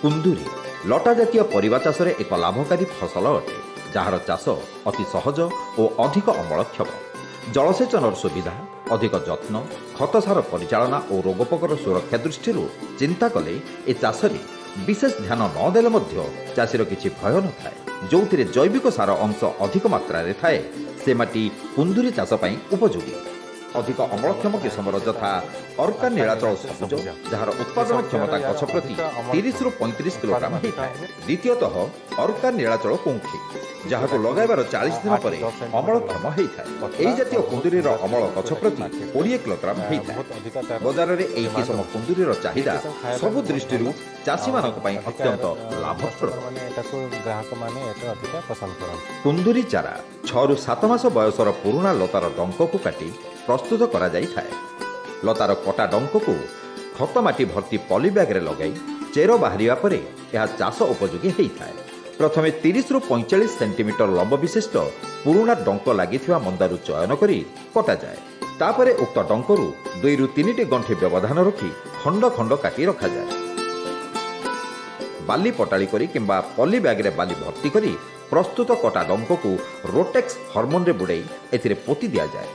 କୁନ୍ଦୁରି ଲଟା ଜାତୀୟ ପରିବା ଚାଷରେ ଏକ ଲାଭକାରୀ ଫସଲ ଅଟେ, ଯାହାର ଚାଷ ଅତି ସହଜ ଓ ଅଧିକ ଅମଳକ୍ଷମ। ଜଳସେଚନର ସୁବିଧା, ଅଧିକ ଯତ୍ନ, ଖତ ସାର ପରିଚାଳନା ଓ ରୋଗପୋକର ସୁରକ୍ଷା ଦୃଷ୍ଟିରୁ ଚିନ୍ତା କଲେ ଏ ଚାଷରେ ବିଶେଷ ଧ୍ୟାନ ନ ଦେଲେ ମଧ୍ୟ ଚାଷୀର କିଛି ଭୟ ନଥାଏ। ଯେଉଁଥିରେ ଜୈବିକ ସାର ଅଂଶ ଅଧିକ ମାତ୍ରାରେ ଥାଏ, ସେ ମାଟି କୁନ୍ଦୁରି ଚାଷ ପାଇଁ ଉପଯୋଗୀ। ଅଧିକ ଅମଳକ୍ଷମ କିସମର ଯଥା ଅର୍କା ନୀଳାଚଳ ସବୁଜ, ଯାହାର ଉତ୍ପାଦନ କ୍ଷମତା ଗଛ ପ୍ରତି 30ରୁ 35 କିଲୋଗ୍ରାମ ହେଇଥାଏ। ଦ୍ୱିତୀୟତଃ ଅର୍କା ନୀଳାଚଳ କୁଙ୍ଖି, ଯାହାକୁ ଲଗାଇବାର 40 ଦିନ ପରେ ଅମଳକ୍ଷମ ହେଇଥାଏ। ଏହି ଜାତୀୟ କୁନ୍ଦୁରିର ଅମଳ ଗଛ ପ୍ରତି 20 କିଲୋଗ୍ରାମ ହେଇଥାଏ। ବଜାରରେ ଏହି କିସମ କୁନ୍ଦୁରିର ଚାହିଦା ସବୁ ଦୃଷ୍ଟିରୁ ଚାଷୀମାନଙ୍କ ପାଇଁ ଅତ୍ୟନ୍ତ ଲାଭପ୍ରଦ। ଏଟାକୁ ଗ୍ରାହକମାନେ ଏଟା ଅଧିକା ପସନ୍ଦ କରନ୍ତି। କୁନ୍ଦୁରି ଚାରା 6ରୁ 7 ମାସ ବୟସର ପୁରୁଣା ଲତାର ଡଙ୍କକୁ କାଟି ପ୍ରସ୍ତୁତ କରାଯାଇଥାଏ। ଲତାର କଟା ଡଙ୍କକୁ ଖତ ମାଟି ଭର୍ତ୍ତି ପଲି ବ୍ୟାଗରେ ଲଗାଇ ଚେର ବାହାରିବା ପରେ ଏହା ଚାଷ ଉପଯୋଗୀ ହେଇଥାଏ। ପ୍ରଥମେ 30ରୁ 45 ସେଣ୍ଟିମିଟର ଲମ୍ବ ବିଶିଷ୍ଟ ପୁରୁଣା ଡଙ୍କ ଲାଗିଥିବା ମନ୍ଦାରୁ ଚୟନ କରି କଟାଯାଏ। ତାପରେ ଉକ୍ତ ଡଙ୍କରୁ 2ରୁ 3ଟି ଗଣ୍ଠି ବ୍ୟବଧାନ ରଖି ଖଣ୍ଡ ଖଣ୍ଡ କାଟି ରଖାଯାଏ। ବାଲି ପଟାଳି କରି କିମ୍ବା ପଲି ବ୍ୟାଗରେ ବାଲି ଭର୍ତ୍ତି କରି ପ୍ରସ୍ତୁତ କଟା ଡଙ୍କକୁ ରୋଟେକ୍ସ ହରମୋନରେ ବୁଡ଼େଇ ଏଥିରେ ପୋତି ଦିଆଯାଏ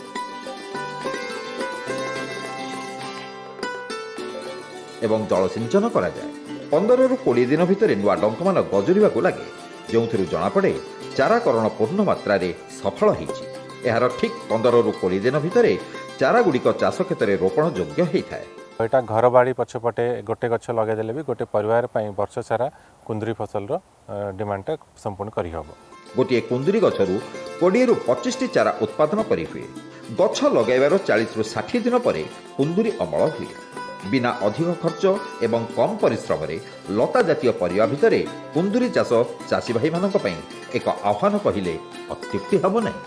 ଏବଂ ଜଳସିଞ୍ଚନ କରାଯାଏ। 15ରୁ 20 ଦିନ ଭିତରେ ନୂଆ ଡଙ୍କମାନ ଗଜୁରିବାକୁ ଲାଗେ, ଯେଉଁଥିରୁ ଜଣାପଡ଼େ ଚାରାକରଣ ପୂର୍ଣ୍ଣ ମାତ୍ରାରେ ସଫଳ ହେଇଛି। ଏହାର ଠିକ୍ 15ରୁ 20 ଦିନ ଭିତରେ ଚାରାଗୁଡ଼ିକ ଚାଷ କ୍ଷେତ୍ରରେ ରୋପଣ ଯୋଗ୍ୟ ହେଇଥାଏ। ଏଇଟା ଘର ବାଡ଼ି ପଛପଟେ ଗୋଟେ ଗଛ ଲଗାଇଦେଲେ ବି ଗୋଟେ ପରିବାର ପାଇଁ ବର୍ଷ ସାରା କୁନ୍ଦୁରି ଫସଲର ଡିମାଣ୍ଡଟା ସମ୍ପୂର୍ଣ୍ଣ କରିହେବ। ଗୋଟିଏ କୁନ୍ଦୁରି ଗଛରୁ 20ରୁ 25ଟି ଚାରା ଉତ୍ପାଦନ କରିହୁଏ। ଗଛ ଲଗାଇବାର 40ରୁ 60 ଦିନ ପରେ କୁନ୍ଦୁରି ଅମଳ ହୁଏ। ବିନା ଅଧିକ ଖର୍ଚ୍ଚ ଏବଂ କମ୍ ପରିଶ୍ରମରେ ଲତା ଜାତୀୟ ପରିବା ଭିତରେ କୁନ୍ଦୁରି ଚାଷ ଚାଷୀ ଭାଇମାନଙ୍କ ପାଇଁ ଏକ ଆହ୍ୱାନ କହିଲେ ଅତ୍ୟୁକ୍ତି ହେବ ନାହିଁ।